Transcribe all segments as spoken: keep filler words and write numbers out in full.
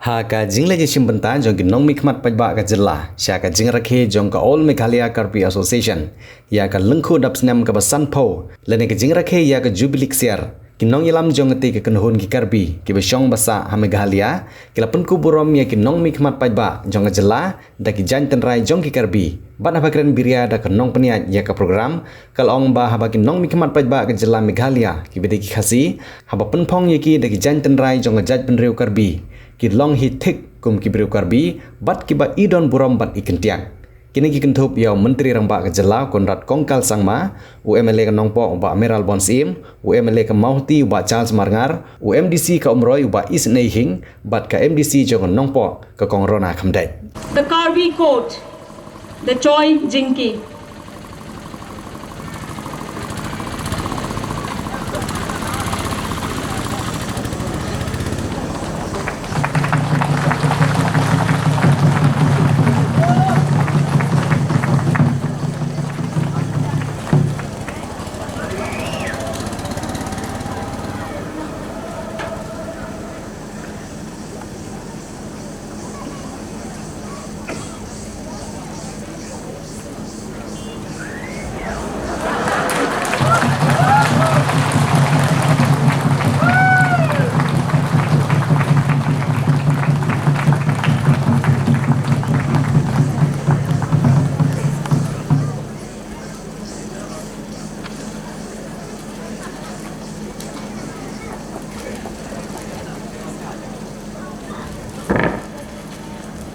Ha ka jingleit shimbynta jong ki nongmihkhmat paidbah ka jylla sha ka jingrakhe jong ka All Meghalaya Karbi Association ïa ka lyngkhuh dap snem kaba sanphew lane ka jingrakhe ïa ka Jubilee Ksiar, ki nongïalam jong katei ka kynhun ki Karbi kiba shong ba sah ha Meghalaya ki la pynkup burom ïa ki nongmihkhmat paidbah jong ka jylla da ki jaiñ tynrai jong ki Karbi. Bad haba kren biria da ka nongpynïaid ïa ka program, ka la ong ba haba ki nongmihkhmat paidbah ka jylla Meghalaya kiba dei ki Khasi, haba pynphong ïa ki da ki jaiñ tynrai jong ka jaitbynriew Karbi, ki long hi thik kum ki briew Karbi bad kiba i don burom bad i kyntiang. Kine ki kynthup ïa u Myntri Rangbah ka jylla Conrad Kongkal Sangma, u M L A ka Nongpoh u Bah Mayralborn Syiem, u M L A ka Mawhati u Bah Charles Marngar, u M D C ka Umroi u Bah Isynei Hing, bad ka M D C jong ka Nongpoh ka Kong Rona Khamdeit. The Karbi Court, the Choi Jingki.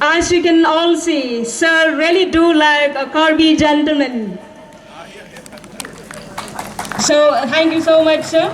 As you can all see, sir really do like a Karbi gentleman. So, thank you so much, sir.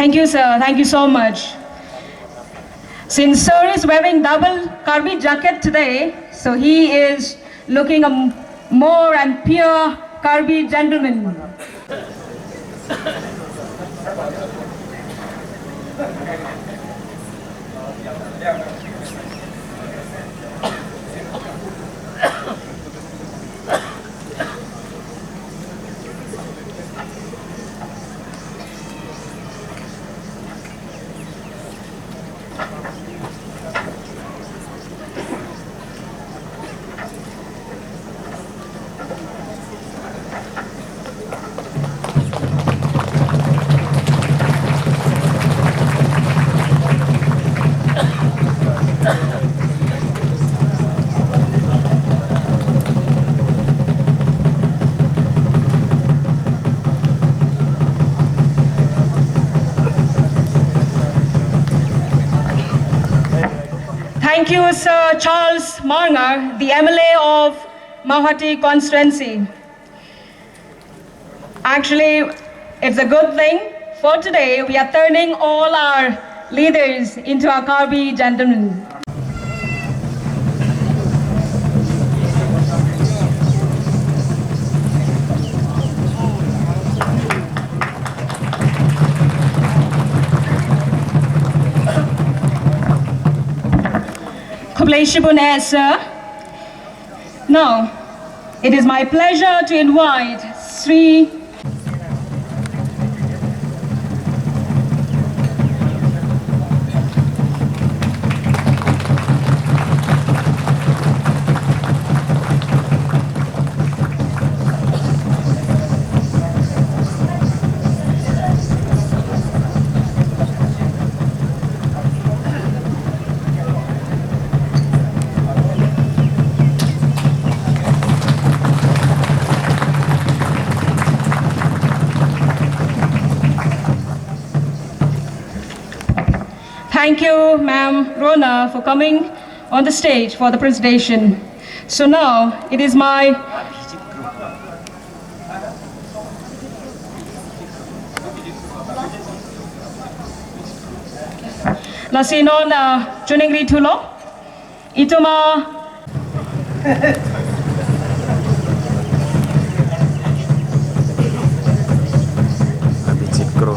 Thank you, sir. Thank you so much. Since sir is wearing double Karbi jacket today, so he is looking a m-, more and pure Karbi gentleman. Thank you, Sir Charles Marngar, the M L A of Mawhati constituency. Actually, it's a good thing. For today, we are turning all our leaders into our Karbi gentlemen. Khublei shibun, eh, sir. Now, it is my pleasure to invite Sri Thank you, Ma'am Rona, for coming on the stage for the presentation. So now it is my Lasi non, uh, Chuning Ri Thulo. Ituma. Abhijit Kro.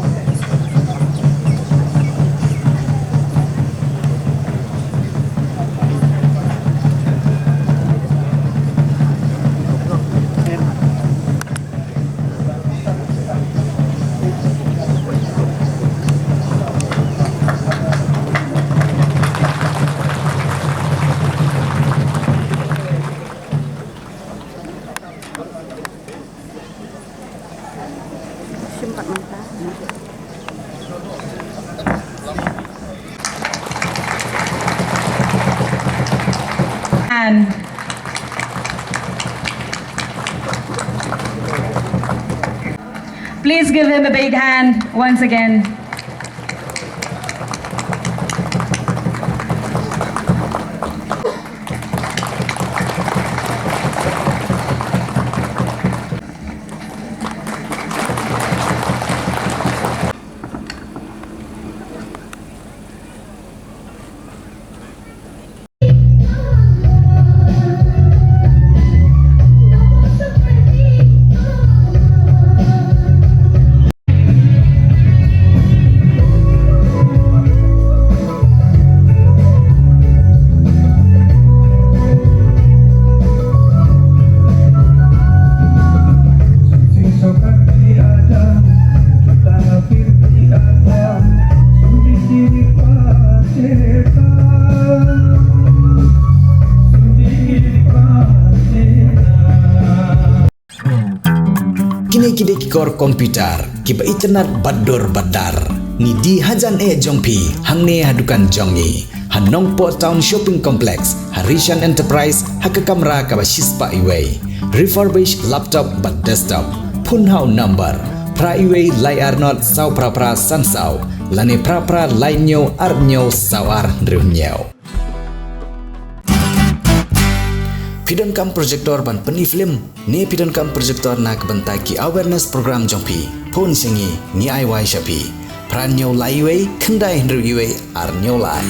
And please give him a big hand once again. Kine ki dei ki kor computer kiba itynnad bad dur bad dar. Ngi die hajan eh jong phi hangne ha dukan jong ngi ha Nongpoh Town Shopping Complex, ha Rishan Enterprise, ha ka kamra kaba shispah iwei. Refurbish laptop bad desktop. Phone ha u number phra iwei lai ar not saw phra phra san saw lane phra phra lai hynñiew ar hynñiew saw ar hynriew hynñiew. Phi donkam projector ban pyni film ne phi donkam projector na ka bynta ki awareness program jong phi? Phone sha ngi, ngi ai wai sha phi. Phra hynñiew lai iwei khyndai hynriew iwei ar hynñiew lai.